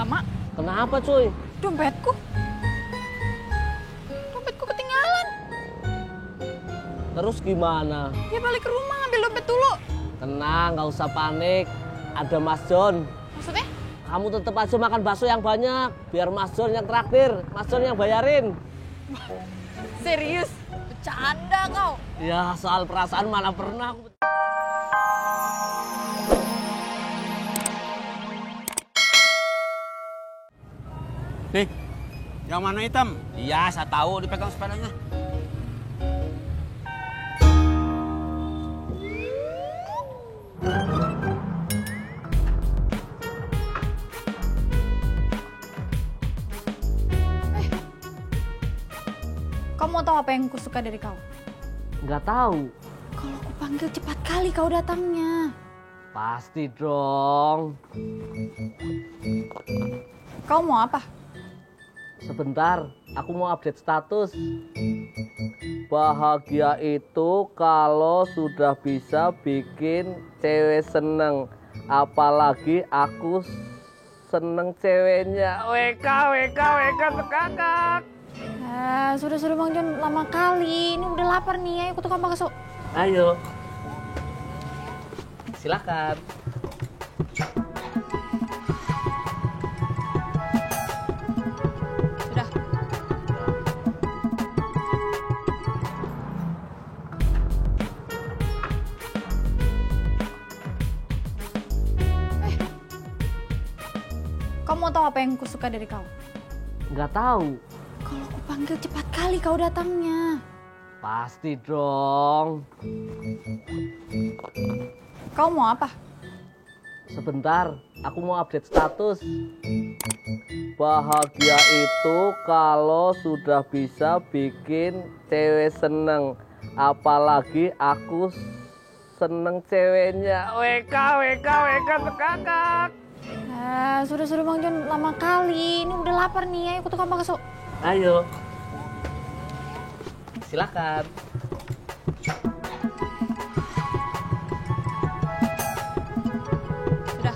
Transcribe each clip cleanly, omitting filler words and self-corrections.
Lama? Kenapa cuy? Dompetku. Dompetku ketinggalan. Terus gimana? Ya balik ke rumah ngambil dompet dulu. Tenang, nggak usah panik. Ada Mas John. Maksudnya? Kamu tetap aja makan bakso yang banyak. Biar Mas John yang traktir, Mas John yang bayarin. Serius? Bercanda kau. Ya soal perasaan mana pernah aku. Nih, yang mana hitam? Iya, saya tahu dipegang sepedanya. Kau mau tahu apa yang kusuka dari kau? Nggak tahu. Kalau aku panggil cepat kali kau datangnya. Pasti dong. Kau mau apa? Sebentar, aku mau update status. Bahagia itu kalau sudah bisa bikin cewek seneng. Apalagi aku seneng ceweknya. WK, WK, WK sekakak. Sudah Bang John, lama kali. Ini udah lapar nih, ayo aku tukang bakso. Ayo. Silakan. Sudah. Kau mau tahu apa yang kusuka dari kau? Nggak tahu. Kalau aku panggil cepat kali kau datangnya. Pasti dong. Kau mau apa? Sebentar, aku mau update status. Bahagia itu kalau sudah bisa bikin cewek seneng. Apalagi aku seneng ceweknya. WK, WK, WK sekakak. Sudah Bang John, lama kali. Ini udah lapar nih, ayo aku tukang bakso. Ayo. Silakan. Sudah.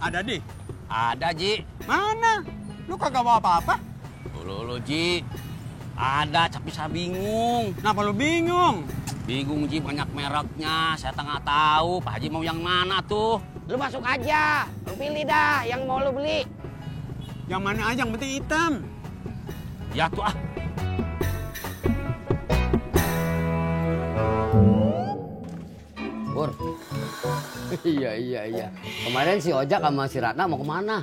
Ada di? Ada, Ji. Mana? Lu kagak bawa apa-apa? Lu, Ji. Ada, tapi saya bingung. Kenapa lu bingung? Bingung, Ji, banyak mereknya. Saya tengah tahu. Pak Haji mau yang mana tuh? Lu masuk aja, lu pilih dah yang mau lu beli. Yang mana aja, yang penting hitam. Ya tuh, ah. Pur. Iya. Kemarin si Ojak sama si Ratna mau kemana?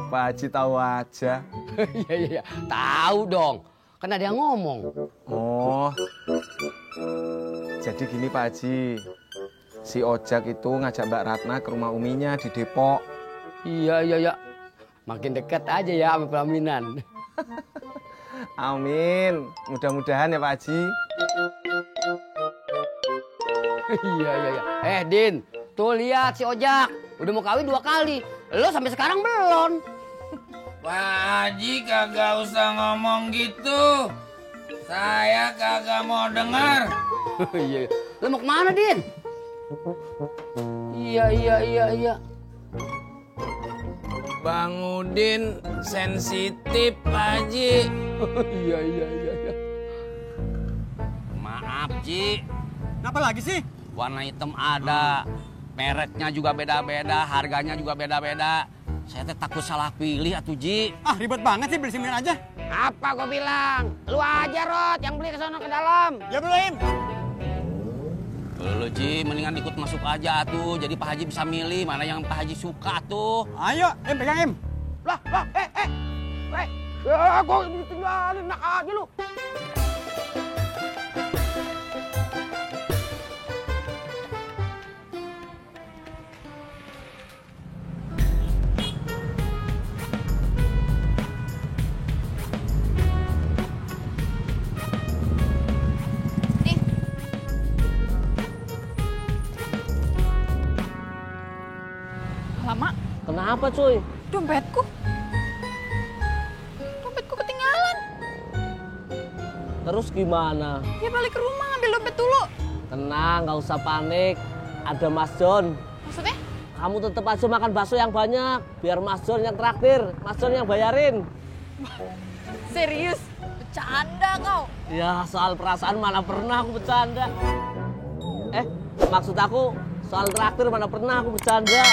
Pak Haji tahu aja. Iya. Tahu dong. Kan ada yang ngomong. Oh. Jadi gini Pak Haji. Si Ojak itu ngajak Mbak Ratna ke rumah uminya di Depok. Iya. Makin dekat aja ya sama pelaminan. Amin. Mudah-mudahan ya Pak Haji. Iya. Din, tuh lihat si Ojak. Udah mau kawin 2 kali. Lo sampai sekarang belum. Pak Haji kagak usah ngomong gitu. Saya kagak mau dengar. Iya. Lo mau kemana, Din? Iya. Bang Udin sensitif, Pak Haji. Iya. Maaf, Ji. Kenapa lagi sih? Warna hitam ada. Mereknya juga beda-beda. Harganya juga beda-beda. Saya teh takut salah pilih, atuh, Ji. Ah, ribet banget sih, beli sendiri aja. Apa gua bilang? Lu aja, Rod, yang beli ke sono ke dalam. Ya belum. Lu, Ji, mendingan ikut masuk aja tuh. Jadi Pak Haji bisa milih mana yang Pak Haji suka tuh. Ayo, pegang, Em. Lah, ya gua ditinggalin, nak aja lu. Lama? Kenapa cuy? Dompetku. Dompetku ketinggalan. Terus gimana? Ya balik ke rumah ngambil dompet dulu. Tenang, nggak usah panik. Ada Mas John. Maksudnya? Kamu tetap aja makan bakso yang banyak. Biar Mas John yang traktir, Mas John yang bayarin. Serius? Bercanda kau. Ya, soal perasaan mana pernah aku bercanda. Maksud aku soal traktir mana pernah aku bercanda.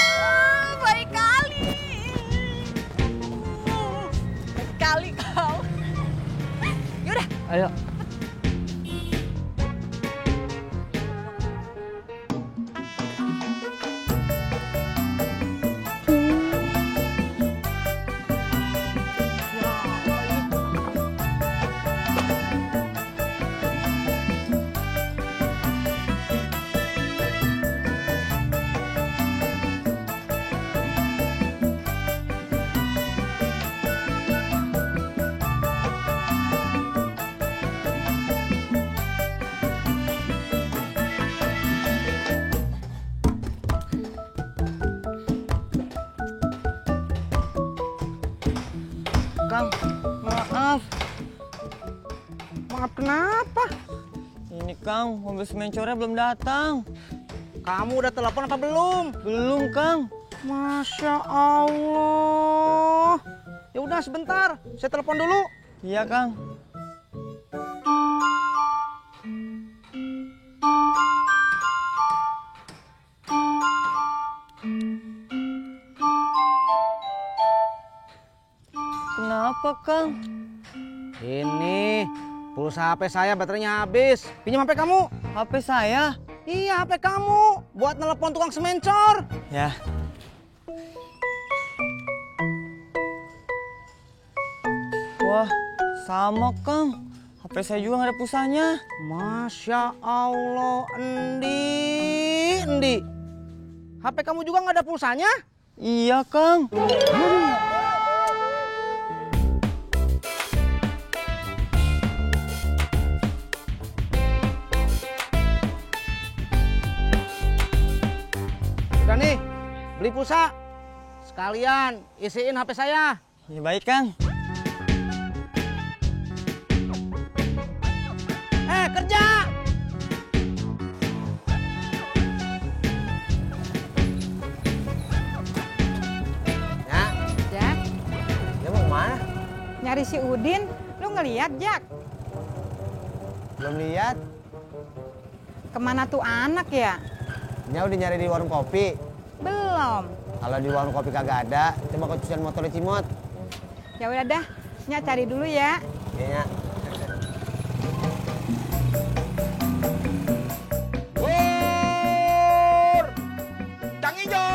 Baik kali. Baik kali kau. Yaudah. Ayo. Kang, maaf. Maaf kenapa? Ini Kang, mobil semencornya belum datang. Kamu udah telepon apa belum? Belum, Kang. Masya Allah. Ya udah sebentar, saya telepon dulu. Iya, Kang. Kenapa, Kang? Ini pulsa HP saya baterainya habis. Pinjam HP kamu. HP saya? Iya, HP kamu. Buat telepon tukang semencor. Ya. Wah, sama, Kang. HP saya juga nggak ada pulsanya. Masya Allah, Endi. HP kamu juga nggak ada pulsanya? Iya, Kang. Udah nih, beli pulsa. Sekalian isiin HP saya. Ya baik, Kang. Kerja! Ya, Jak, dia mau kemana? nyari si Udin, lu ngeliat Jak? Belum lihat. Kemana tuh anak ya? Nya udah nyari di warung kopi. Belum. Kalau di warung kopi kagak ada, coba kecucian motor Cimot. Ya udah dah, Nya cari dulu ya. Iya. Kang Ijo,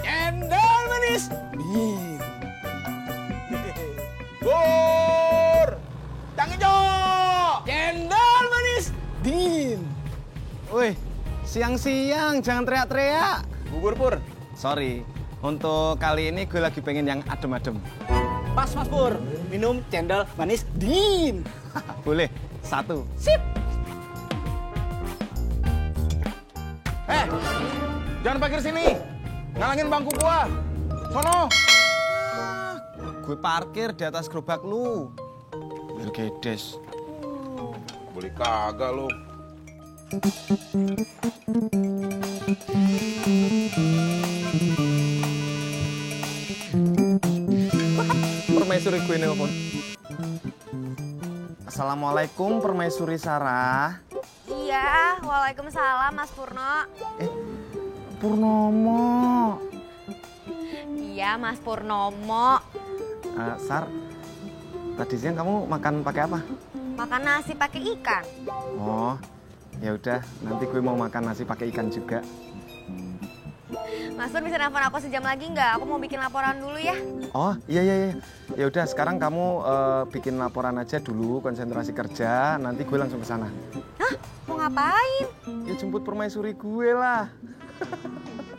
cendol manis. Pur, Kang Ijo, cendol manis. Din. Wih, siang-siang jangan teriak-teriak. Bubur Pur. Sorry, untuk kali ini gue lagi pengen yang adem-adem. Pas Mas Pur, minum cendol manis dingin. Boleh, satu. Sip. Jangan parkir sini. Ngalangin bangku gua. Sono. Gue parkir di atas gerobak lu. Mercedes. Boleh kagak lu. Permaisuri gue nelpon. Assalamualaikum Permaisuri Sarah. Iya, waalaikumsalam Mas Purno. Purnomo. Iya, Mas Purnomo. Sar, tadi siang kamu makan pakai apa? Makan nasi pakai ikan. Oh, ya udah. Nanti gue mau makan nasi pakai ikan juga. Mas Pur bisa nelfon aku sejam lagi nggak? Aku mau bikin laporan dulu ya. Oh, iya. Ya udah, sekarang kamu bikin laporan aja dulu, konsentrasi kerja. Nanti gue langsung ke sana. Hah? Mau ngapain? Ya jemput permaisuri gue lah.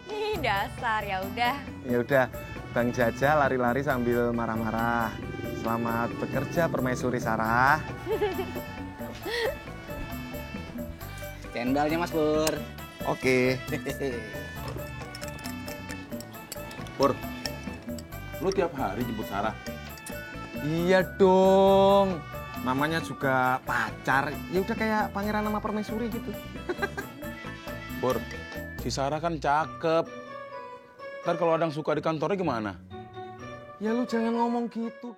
Ih, dasar, ya udah. Ya udah, Bang Jaja lari-lari sambil marah-marah. Selamat bekerja Permaisuri Sarah. Cendolnya Mas Pur. Oke. Pur, lu tiap hari jemput Sarah? Iya dong. Namanya juga pacar. Ya udah kayak pangeran sama permaisuri gitu. Pur, si Sarah kan cakep. Ntar kalau ada yang suka di kantornya gimana? Ya lu jangan ngomong gitu.